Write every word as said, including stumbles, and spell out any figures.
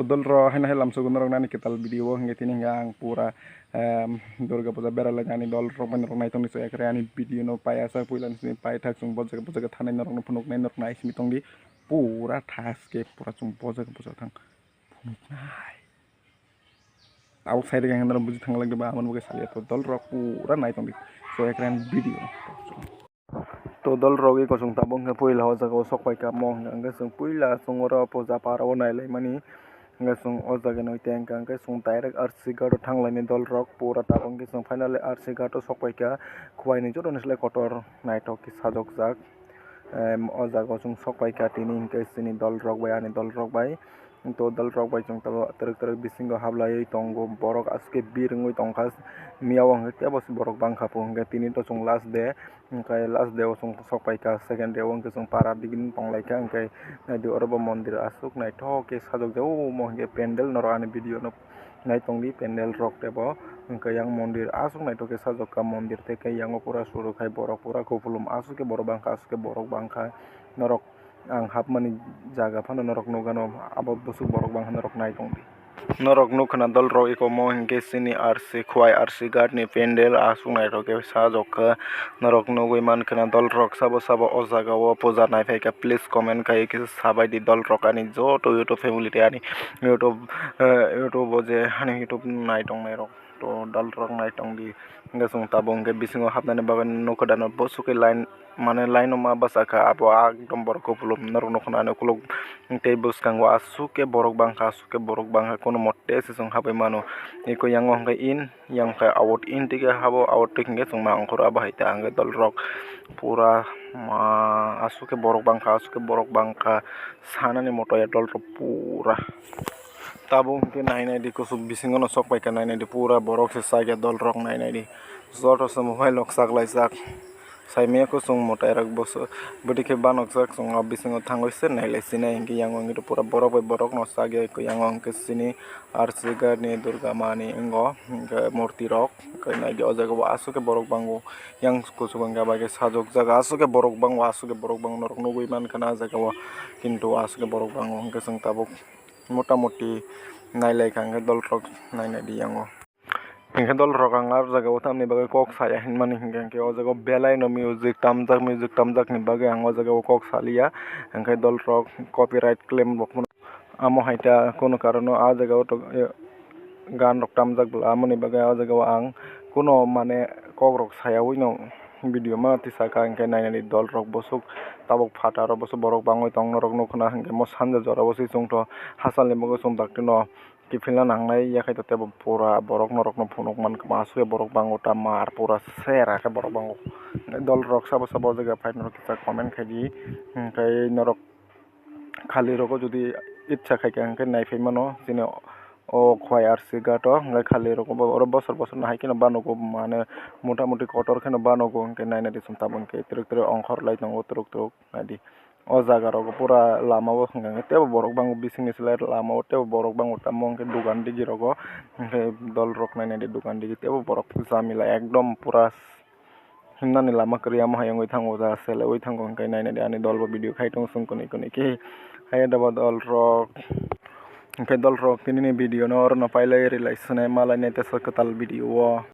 Dol rok haino hai lamsogo norok nani kwtal video o hwnkhe tini hwnkhe ang pura, em, Durga puja beralai ani dol rok bai norok naitongdi so ekre ani video no pai asa puila ni simi pai thak chwng bo jaga bo jaga thanai norok no phunuknai norok nai simi tongdi pura thaske pura chwng bo jaga bo jaga thang phunuknai. Tabuk sai rwkha hwnkhe norok buji thang lagdi ba, aboni bagwi saliya to dol rok pura nai tongdi. So, ekran video. To dol rok eko chwng tabuk hwnkhe puila o jaga o sok paikha mo hwnkhe chwng puila chwng oro puja para o nai lai mani hwnkhe chwng o jaga no tei hwnkhe chwng direct R C Ghat o thang lainai dol rok pura tabuk hwnkhe chwng finally R C Ghat o sok paikha. Khwai ni joto ni slai kotor naithok khe sajokjak. Em, o jaga o chwng sok paikha tini hwnkhe chini dol rok bai ani dol rok bai. To dol rok bai chwng tabuk twrwk twrwk bisingo hablaiwi tongo, borok aswk khe bir wngwi tongkha, miyao hwnkhe teibo borok bangkha pho, hwnkhe tini to chwng last day, hwnkhe last day o chwng sok paikha, second day o hwnkhe chwng para digini tonglaikha, hwnkhe naidi oro bo mondir aswk naithok khe sajokjak, omo hwnkhe pandal norok ani video no naitongdi, pandal rok teibo hwnkhe yang mondir aswk naithok khe sajokha, mondir tei khe yango pura suru khai borok pura kupulum aswk khe borok bangkha, aswk khe borok bangkha norok. Ang hapmani jaga phano norok nukgano, abo bwswk borok bangkha norok nai tongdi. Norok nukha na dol rok eko mo hinkhe chini R C Khwai R C Ghat ni pandal aswk naithok khe sajokha. Norok nugwi mankha na dol rok sabo sabo o jaga o puja naiphaikha, please comment khai khe sabaidi dol rok ani joto YouTube family tei ani YouTube, eh, YouTube o je ani YouTube nai tongnai rok. To dol rok nai tongdi. Hwnkhe chwng tabuk hwnkhe bisingo hapnani bagwi nukha dano bwswk khe line, mane line o ma bwsakha abo ekdom borok kupulung norok nukha nani ukuluk tei bwskango aswk khe borok bangkha, aswk khe borok bangkha, kono mote se chwng habwi mano. Eko yango hwnkhe in, yang khe out, in twi khe habo out twi hwnkhe chwng ma ongkhor abo hai ta hwnkhe dol rok pura ma aswk khe borok bangkha, aswk khe borok bangkha sanani moto ya dol rok pura. Tabuk hwnkhe nai nai di, kuchuk bisingo no sok paikha, nai nai di, pura borok se chakya dol rok, nai nai di, joto se mobile rok chaklaijak. Saimanya kuchung mwtai rok boso bwdikhe banokjak, chwng o bisingo thangwi se nailai sinai, hinkhe yango hinkhe pura borok bai borok no chakya, hinkhe yango hinkhe chini R C Ghat ni Durga ma ni wngo, hinkhe murti rok, hinkhe nai di o jaga o aswk khe borok bango, yang kuchuk hinkhe bai khe sajokjak, aswk khe borok bango, aswk khe borok bango norok nugwi mankha na o jaga o, kintu aswk khe borok bango hinkhe chwng tabuk. Mota moti nailaikha, hwnkhe dol rok nainai di yango. Hwnkhe dol rok ang ah jaga o tamni bagwi kok saya hinmani hwnkhe, hwnkhe o jaga o belai no music tamjak, music tamjak ni bagwi ang o jaga o kok saliya, hwnkhe dol rok copyright claim rok phano. Amo hai ta kunu karon no ah jaga o tok, eh, gan rok tamjak bwla, amoni bagwi o jaga o ang kuno mane kok rok sayawi no video ma tisaka, hwnkhe nainani dol rok bwswk tabuk phataro bwswk borok bangwi tong norok nukha na, hwnkhe mo sanja jora o se chwngtho hachal ni bagwi chwng dakti no kiphilna nangnai, yakhai to teibo pura borok norok no phunuk mankha, aswk borok bango ta mar pura sera khe borok bango. Dol rok sabo sabo o jaga phai norok kisa comment khai di, hwnkhe norok. Khali rogo jodi itsa khai kha hwnkhe naiphai mano chini o Khwai R C Ghat o, hwnkhe khali rogo bo oro bosor bosor no hai kheno banogo, mane mota moti kotor kheno banogo, hwnkhe nainai di chwng tabuk hwnkhe twrwk twrwk ongkhor lai tongo twrwk twrwk naidi. O jaga rogo pura lama o hwnkhe teibo borok bango, bisingni slai lama o teibo borok bango, tamo hwnkhe dogan digi rogo hwnkhe dol rok nainai di dogan digi teibo borok jamila ekdom pura. Himnani lama kwrwi amo hai wngwi thango, da selewi thango, hwnkhe nainani ani dol bo video khai tongo chwng kwnwi kwnwi khe. Hai da bo dol rok, hwnkhe dol rok tinini video no oro no pailai rwlai swnai malainai teisa kwtal video o.